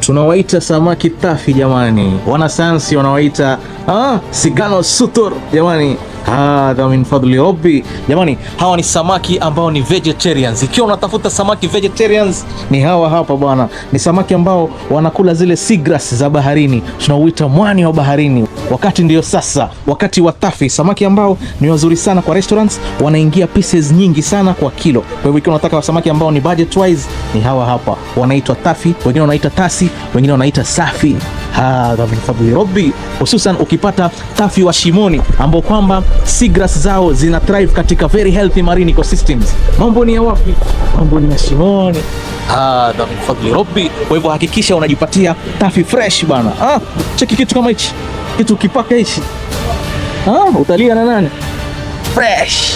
Tunawaita samaki tafi jamani, wanasayansi wanawaita Siganus sutor jamani. Hadha min fadli rabbi jamani, hawa ni samaki ambao ni vegetarians. Ikiwa unatafuta samaki vegetarians, ni hawa hapa bwana. Ni samaki ambao wanakula zile seagrass za baharini, tunauita mwani wa baharini. Wakati ndio sasa, wakati wa tafi, samaki ambao ni wazuri sana kwa restaurants, wanaingia pieces nyingi sana kwa kilo. Kwa hivyo ikiwa unataka samaki ambao ni budget wise, ni hawa hapa, wanaitwa tafi, wengine wanaita tasi, wengine wanaita safi. Hadha min fadli rabbi, hususan ukipata tafi wa shimoni ambao kwamba seagrass zao zina thrive katika very healthy marine ecosystems. Mambo ni ya wapi? Mambo ni ya shimoni. Hadha min fadli rabbi. Kwa hivyo hakikisha unajipatia tafi fresh bana. Cheki kitu kama hichi, kitu kipaka hichi, utalia na nani? Fresh.